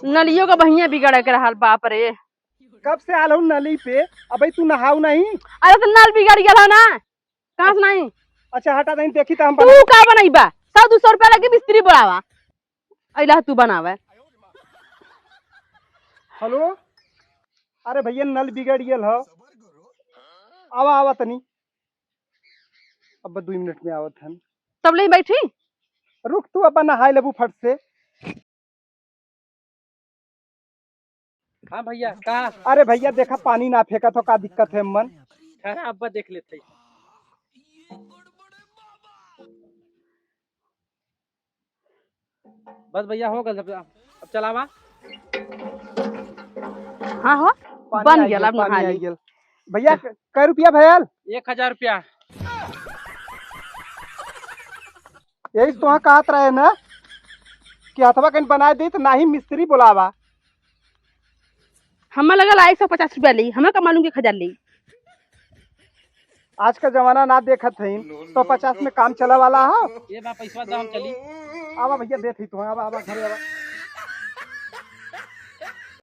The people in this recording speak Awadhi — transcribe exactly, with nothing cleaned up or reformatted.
नलियो का बहिया बिगड़ के रहल, बाप रे। कब से आल हूँ नली पे, अबे तू नहाऊ नहीं? अरे तो नल बिगड़ गया ना, कहाँ से नहीं? अच्छा हटा, नहीं देखी तो हम तू बना- का बनैबा? सौ दो सौ रुपया लगी मिस्त्री बुलावा, अइला तू बनावे। हेलो, अरे भैया नल बिगड़ गया हो, आवा आवा तनी, अब दो मिनट में आवत हन। तब ले बैठी। रुक तू, अब नहाए लेबू फट से। हाँ भैया, का? अरे भैया, देखा पानी ना फेंकत हो, का दिक्कत है मन? खैर, अब्बा देख लेते। बस भैया, हो गल, अब, अब चलावा। हाँ हो, पानी बन आई गया, गेल, अब पानी नहा आई ली। गेल। भैया, क-, कै रुपया भयल? एक हजार रुपया। यही तो वहाँ कहत रहे ना कि हथवा कहीं बनाए दी तो ना ही मिस्त्री बुलावा। हमें लगल आई सौ पचास रुपया ली, हमें का मालूम कि एक हजार ली। आज का जमाना ना देखत हईन, सौ पचास में काम चला वाला हो। ये बा पैसवा दाम चली। आवा भैया, देत ही तो, आवा, आवा, घरे आवा।